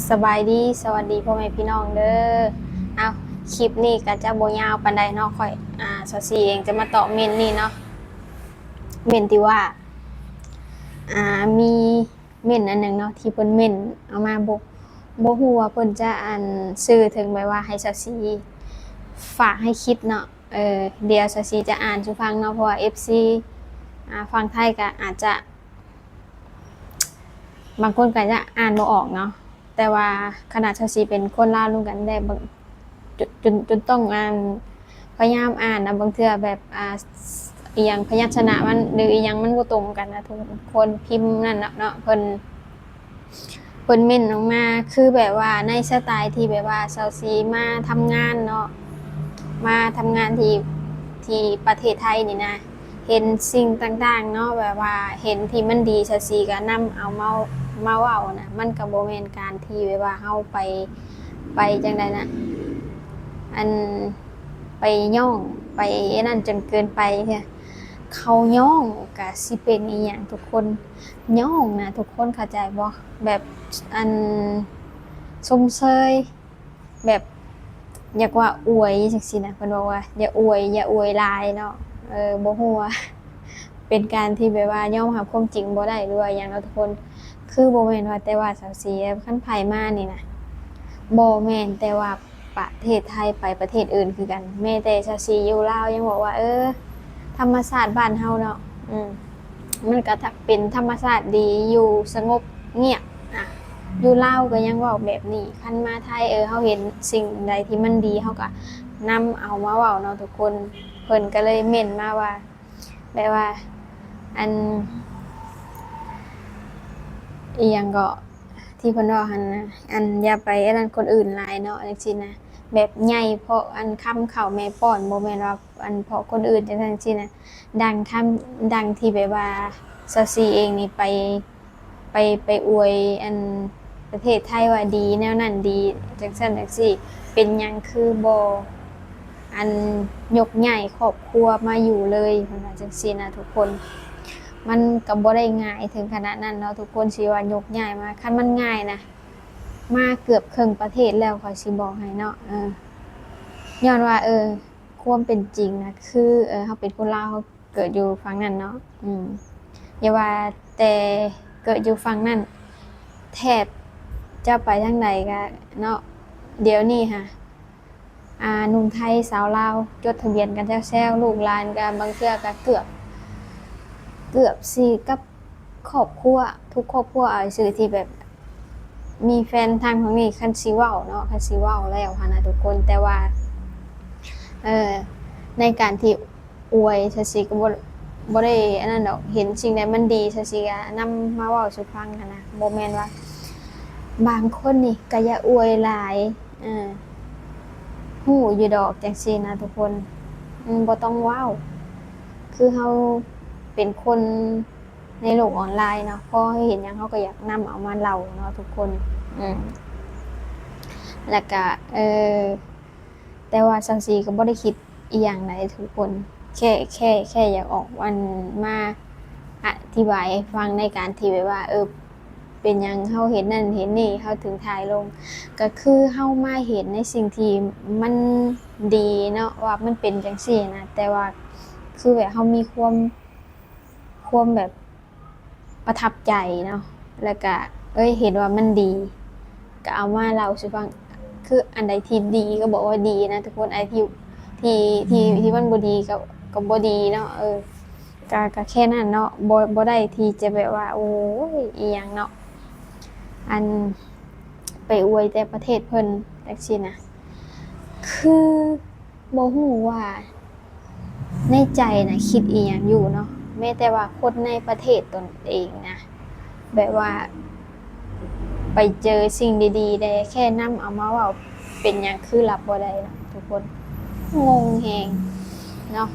ສະບາຍດີ ສະຫວັດດີພໍ່ແມ່ພີ່ນ້ອງເດີ. ເອົາ ຄລິບນີ້ກໍຈະບໍ່ຍາວປານໃດເນາະ, ຂ້ອຍ ອ່າ ສາວສີເອງຈະມາຕອບເມັ້ນນີ້ເນາະ, ເມັ້ນທີ່ວ່າ ອ່າ ມີເມັ້ນອັນໜຶ່ງເນາະ ທີ່ເພິ່ນເມັ້ນເອົາມາ, ບໍ່ ບໍ່ຮູ້ວ່າເພິ່ນຈະ ອັນ ສື່ເຖິງແບບວ່າໃຫ້ສາວສີຝາກໃຫ້ຄິດເນາະ. ເອີ ດຽວສາວສີຈະອ່ານສູ່ຟັງເນາະ ເພາະວ່າເອັຟຊີ ອ່າ ຝັ່ງໄທກໍອາດຈະ ບາງຄົນກໍຈະອ່ານບໍ່ອອກເນາະ, ແຕ່ວ່າຂະໜາດສາວສີເປັນຄົນລາວນຳກັນແດ່ ບາງ ຈົນ ຈົນ ຈົນຕ້ອງ ອ່ານ ພະຍາຍາມອ່ານນະ, ບາງເທື່ອແບບ ອ່າ ອີ່ຫຍັງພະຍັນຊະນະມັນ ຫຼື ອີ່ຫຍັງມັນບໍ່ຕົງກັນນະ ທຸກຄົນພິມນັ້ນເນາະ ເນາະ ເພິ່ນ ເພິ່ນເມັ້ນອອກມາ ຄືແບບວ່າໃນສະໄຕທີ່ແບບວ່າສາວສີມາທຳງານເນາະ, ມາທຳງານທີ່ ທີ່ປະເທດໄທນີ້ນະ, ເຫັນສິ່ງຕ່າງໆເນາະ ແບບວ່າເຫັນທີ່ມັນດີ ສາວສີກໍນຳເອົາມາ ມາເວົ້ານະ. ມັນກໍບໍ່ແມ່ນການທີ່ແບບວ່າເຮົາໄປ ໄປຈັ່ງໃດນະ ອັນ ໄປຍ້ອງ ໄປອັນນັ້ນຈົນເກີນໄປເທື່ອ. ເຂົາຍ້ອງກະຊິເປັນອີ່ຫຍັງທຸກຄົນ, ຍ້ອງນະ ທຸກຄົນເຂົ້າໃຈບໍ່? ແບບ ອັນ ຊົມເຊີຍ ແບບ ຢາກວ່າອວຍຈັ່ງຊີ້ນະ, ເພິ່ນບອກວ່າຢ່າອວຍ ຢ່າອວຍຫຼາຍເນາະ. ເອີ ບໍ່ຮູ້ວ່າເປັນການທີ່ແບບວ່າຍອມຮັບຄວາມຈິງບໍ່ໄດ້ ຫຼືວ່າຫຍັງເນາະທຸກຄົນ. ຄືບໍ່ແມ່ນວ່າແຕ່ວ່າສາວສີ, ຄັນໃຜມານີ້ນະ ບໍ່ແມ່ນແຕ່ວ່າ ປະເທດໄທໄປປະເທດອື່ນຄືກັນ, ແມ້ແຕ່ຊາວຊີຢູ່ລາວຍັງບອກວ່າ ເອີ ທຳມະຊາດບ້ານເຮົາເນາະ ອືມ ມັນກະເປັນທຳມະຊາດດີ ຢູ່ສະຫງົບງຽບນະ. ຢູ່ລາວກໍຍັງເວົ້າແບບນີ້, ຄັນມາໄທ ເອີ ເຮົາເຫັນສິ່ງໃດທີ່ມັນດີ ເຮົາກໍນຳເອົາມາເວົ້າເນາະທຸກຄົນ. ເພິ່ນກໍເລີຍເມັ້ນມາວ່າ ແບບວ່າ ອັນ ອີ່ຫຍັງເກາະ ທີ່ເພິ່ນເວົ້າຫັ້ນນະ ອັນ ຢ່າໄປອັນນັ້ນຄົນອື່ນຫຼາຍເນາະ ຈັ່ງຊີ້ນະ. ແບບໃຫຍ່ເພາະອັນຄຳເຂົ້າແມ່ປ້ອນ ບໍ່ແມ່ນວ່າອັນເພາະຄົນອື່ນຈັ່ງຊັ້ນຈັ່ງຊີ້ນະ. ດັ່ງທຳ ດັ່ງທີ່ແບບວ່າຊາວຊີເອງນີ້ໄປ ໄປ ໄປອວຍອັນປະເທດໄທວ່າດີ ແນວນັ້ນດີ ຈັ່ງຊັ້ນຈັ່ງຊີ້ ເປັນຫຍັງຄືບໍ່ ອັນ ຍົກຍ້າຍຄອບຄົວມາຢູ່ເລີຍ ເພິ່ນວ່າຈັ່ງຊີ້ນະທຸກຄົນ. ມັນກໍບໍ່ໄດ້ງ່າຍເຖິງຂະໜາດນັ້ນເນາະ ທຸກຄົນ ຊິວ່າຍົກຍ້າຍມາ. ຄັນມັນງ່າຍນະ ມາເກືອບເຄິ່ງປະເທດແລ້ວ ຂ້ອຍຊິບອກໃຫ້ເນາະ. ເອີ ຍ້ອນວ່າ ເອີ ຄວາມເປັນຈິງນະ ຄື ເອີ ເຮົາເປັນຄົນລາວ ເຮົາເກີດຢູ່ຝັ່ງນັ້ນເນາະ ອືມ ຢ່າວ່າແຕ່ເກີດຢູ່ຝັ່ງນັ້ນ ແທບຈະໄປທາງໃດກະເນາະ ດຽວນີ້ຫະ ອ່າ ໜຸ່ມໄທສາວລາວ ຈົດທະບຽນກັນແຊວໆ ລູກຫຼານກະບາງເທື່ອກະເກືອບ ເກືອບຊິກັບຄອບຄົວ ທຸກຄອບຄົວ ເອົາຊື່ທີ່ແບບ ມີແຟນທາງຝັ່ງນີ້ ຄັນຊິເວົ້າເນາະ ຄັນຊິເວົ້າແລ້ວຫັ້ນນະທຸກຄົນ. ແຕ່ວ່າ ເອີ ໃນການທີ່ອວຍ ຊາວຊີກໍບໍ່ ບໍ່ໄດ້ອັນນັ້ນດອກ ເຫັນສິ່ງໃດມັນດີ ຊາວຊີກໍນຳມາເວົ້າສູ່ຟັງຫັ້ນນະ. ບໍ່ແມ່ນວ່າ ບາງຄົນນີ້ກໍຢ່າອວຍຫຼາຍ ເອີ ຮູ້ຢູ່ດອກ ຈັ່ງຊີ້ນະທຸກຄົນ ອືມ ບໍ່ຕ້ອງເວົ້າ. ຄືເຮົາເປັນຄົນໃນໂລກອອນລາຍເນາະ ພໍເຮົາເຫັນຫຍັງ ເຮົາກໍຢາກນຳເອົາມາເລົ່າເນາະທຸກຄົນ ອືມ ແລ້ວກະ ເອີ ແຕ່ວ່າຊາວຊີກໍບໍ່ໄດ້ຄິດອີ່ຫຍັງໃດ໋ທຸກຄົນ ແຄ່ ແຄ່ ແຄ່ຢາກອອກ ອັນ ມາອະທິບາຍໃຫ້ຟັງ ໃນການທີ່ແບບວ່າ ເອີ ເປັນຫຍັງເຮົາເຮັດນັ້ນເຮັດນີ້ ເຮົາເຖິງຖ່າຍລົງ ກໍຄືເຮົາມາເຫັນໃນສິ່ງທີ່ມັນດີເນາະ ວ່າມັນເປັນຈັ່ງຊີ້ນະ. ແຕ່ວ່າຄືແບບເຮົາມີຄວາມ ຄວາມແບບປະທັບໃຈເນາະ ແລ້ວກະ ເອີຍ ເຫັນວ່າມັນດີ ກໍເອົາມາເລົ່າສູ່ຟັງ. ຄືອັນໃດທີ່ດີກໍບອກວ່າດີນະທຸກຄົນ ອັນທີ່ ທີ່ ທີ່ ທີ່ມັນບໍ່ດີກໍ ກໍບໍ່ດີເນາະ. ເອີ ກະ ກະແຄ່ນັ້ນເນາະ ບໍ່ ບໍ່ໄດ້ທີ່ຈະແບບວ່າ ໂອ້ຍ ອີ່ຫຍັງເນາະ ອັນ ໄປອວຍແຕ່ປະເທດເພິ່ນຈັ່ງຊີ້ນະ. ຄືບໍ່ຮູ້ວ່າໃນໃຈນະຄິດອີ່ຫຍັງຢູ່ເນາະ ແມ້ແຕ່ວ່າຄົນໃນປະເທດຕົນເອງນະ ແບບວ່າໄປເຈີສິ່ງດີໆ ແຕ່ແຄ່ນຳເອົາມາເວົ້າ ເປັນຫຍັງຄືຮັບບໍ່ໄດ້ເນາະທຸກຄົນ. ງົງແຮງເນາະ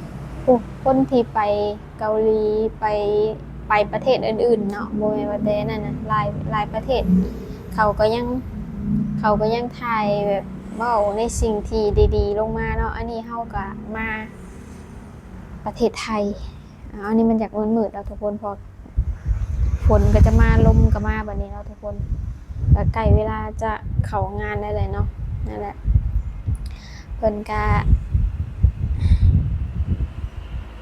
ຜູ້ຄົນທີ່ໄປເກົາຫຼີ ໄປ ໄປປະເທດອື່ນໆເນາະ ບໍ່ແມ່ນວ່າແຕ່ນັ້ນນະ ຫຼາຍ ຫຼາຍປະເທດ ເຂົາກໍຍັງ ເຂົາກໍຍັງຖ່າຍແບບເວົ້າໃນສິ່ງທີ່ດີໆລົງມາເນາະ. ອັນນີ້ເຮົາກໍມາປະເທດໄທ ອາ ອັນນີ້ມັນຢາກມືດໆແລ້ວທຸກຄົນ ເພາະຝົນກໍຈະມາ ລົມກໍມາບັດນີ້ເນາະທຸກຄົນ. ກໍໃກ້ເວລາຈະເຂົ້າງານແລ້ວແຫຼະເນາະ. ນັ້ນແຫຼະ ເພິ່ນກະ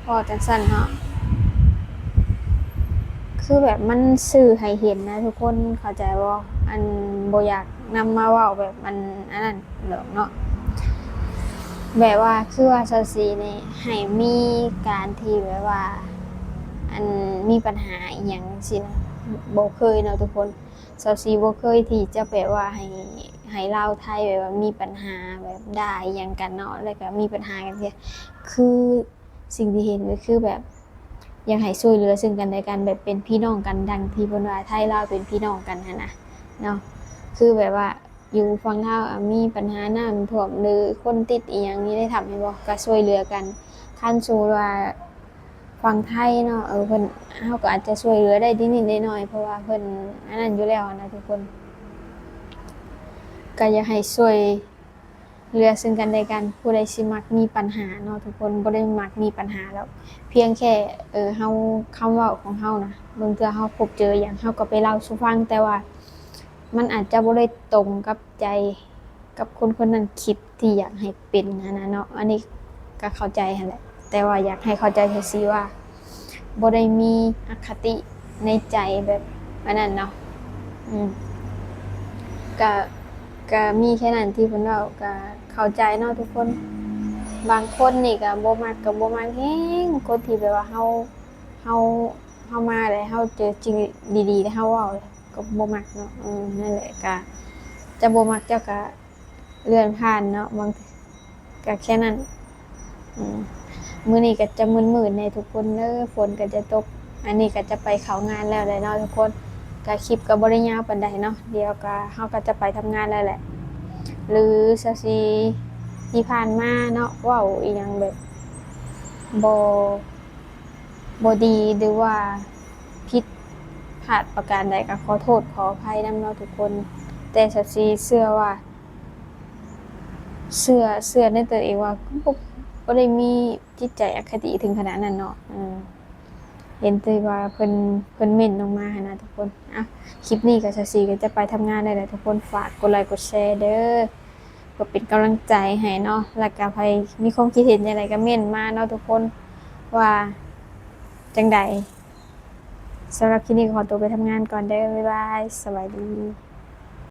ເວົ້າຈັ່ງຊັ້ນເນາະ ຄືແບບມັນສື່ໃຫ້ເຫັນນະທຸກຄົນ ເຂົ້າໃຈບໍ່? ອັນ ບໍ່ຢາກນຳມາເວົ້າແບບ ອັນ ອັນນັ້ນດອກເນາະ ແບບວ່າຄືວ່າຊາວສີນີ້ໃຫ້ມີການທີ່ແບບວ່າ ອັນ ມີບັນຫາອີ່ຫຍັງຈັ່ງຊີ້ນະ ບໍ່ເຄີຍເນາະທຸກຄົນ. ຊາວສີບໍ່ເຄີຍທີ່ຈະແບບວ່າໃຫ້ ໃຫ້ລາວໄທແບບວ່າມີບັນຫາແບບດ່າອີ່ຫຍັງກັນເນາະ ແລ້ວກໍມີບັນຫາກັນເທື່ອ ຄືສິ່ງທີ່ເຫັນກໍຄືແບບຢາກໃຫ້ຊ່ວຍເຫຼືອເຊິ່ງກັນແລະກັນ ແບບເປັນພີ່ນ້ອງກັນ ດັ່ງທີ່ເພິ່ນວ່າໄທລາວເປັນພີ່ນ້ອງກັນຫັ້ນນະເນາະ. ຄືແບບວ່າຢູ່ຝັ່ງລາວ ອາ ມີບັນຫານ້ຳຖ້ວມ ຫຼື ຄົນຕິດອີ່ຫຍັງຢູ່ໃນຖ້ຳແມ່ນບໍ່ ກໍຊ່ວຍເຫຼືອກັນ. ຄັນສົມມຸດວ່າ ຝັ່ງໄທເນາະ ເອີ ເພິ່ນ ເຮົາກໍອາດຈະຊ່ວຍເຫຼືອໄດ້ນິດໆໜ້ອຍໆ ເພາະວ່າເພິ່ນອັນນັ້ນຢູ່ແລ້ວນະທຸກຄົນ ກໍຢາກໃຫ້ຊ່ວຍເຫຼືອເຊິ່ງກັນແລະກັນ. ຜູ້ໃດຊິມັກມີບັນຫາເນາະທຸກຄົນ ບໍ່ໄດ້ມັກມີບັນຫາດອກ ພຽງແຄ່ ເອີ ເຮົາ ຄຳເວົ້າຂອງເຮົານະ ບາງເທື່ອເຮົາພົບເຈີຫຍັງ ເຮົາກໍໄປເລົ່າສູ່ຟັງ ແຕ່ວ່າມັນອາດຈະບໍ່ໄດ້ຕົງກັບໃຈ ກັບຄົນຄົນນັ້ນຄິດທີ່ຢາກໃຫ້ເປັນຫັ້ນນະເນາະ ອັນນີ້ກໍເຂົ້າໃຈຫັ້ນແຫຼະ ແຕ່ວ່າຢາກໃຫ້ເຂົ້າໃຈຊື່ໆວ່າ ບໍ່ໄດ້ມີອະຄະຕິໃນໃຈແບບອັນນັ້ນເນາະ. ອືມ ກະ ກະມີແຄ່ນັ້ນທີ່ເພິ່ນເວົ້າ ກະເຂົ້າໃຈເນາະທຸກຄົນ. ບາງຄົນນີ້ກະບໍ່ມັກ ກະບໍ່ມັກແຮງ ຄົນທີ່ແບບວ່າເຮົາ ເຮົາ ເຮົາມາແລ້ວເຮົາເຈີສິ່ງດີໆ ແລ້ວເຮົາເວົ້າ ກໍບໍ່ມັກເນາະ. ເອີ ນັ້ນແຫຼະ ກະຈະບໍ່ມັກເຈົ້າກະເລື່ອນຜ່ານເນາະ ບາງ ກະແຄ່ນັ້ນ. ອືມ ມື້ນີ້ກໍຈະມືດໆແດ່ທຸກຄົນເດີ ຝົນກໍຈະຕົກ ອັນນີ້ກໍຈະໄປເຂົ້າງານແລ້ວແຫຼະເນາະທຸກຄົນ. ກະຄລິບກໍບໍ່ໄດ້ຍາວປານໃດເນາະ ດຽວກໍ ເຮົາກໍຈະໄປທຳງານແລ້ວແຫຼະ ຫຼື ຊາວສີທີ່ຜ່ານມາເນາະ ເວົ້າອີ່ຫຍັງແບບບໍ່ ບໍ່ດີ ຫຼືວ່າຜິດພາດປະການໃດ ກໍຂໍໂທດຂໍອະໄພນຳເນາະທຸກຄົນ. ແຕ່ຊາວສີເຊື່ອວ່າ ເຊື່ອ ເຊື່ອໃນຕົວເອງວ່າ ບໍ່ ບໍ່ໄດ້ມີຈິດໃຈອະຄະຕິເຖິງຂະໜາດນັ້ນເນາະ. ເອີ ເຫັນແຕ່ວ່າເພິ່ນ ເພິ່ນເມັ້ນລົງມາຫັ້ນນະທຸກຄົນ. ອ່ະ ຄລິບນີ້ກໍຊາວສີກໍຈະໄປທຳງານແລ້ວແຫຼະທຸກຄົນ ຝາກກົດໄລກົດແຊເດີ ເພື່ອເປັນກຳລັງໃຈໃຫ້ເນາະ ແລ້ວກໍໃຜມີຄວາມຄິດເຫັນຈັ່ງໃດກໍເມັ້ນມາເນາະທຸກຄົນ ວ່າຈັ່ງໃດ. ສຳລັບຄລິບນີ້ກໍຂໍຕົວໄປທຳງານກ່ອນເດີ ບາຍບາຍ ສະບາຍດີ.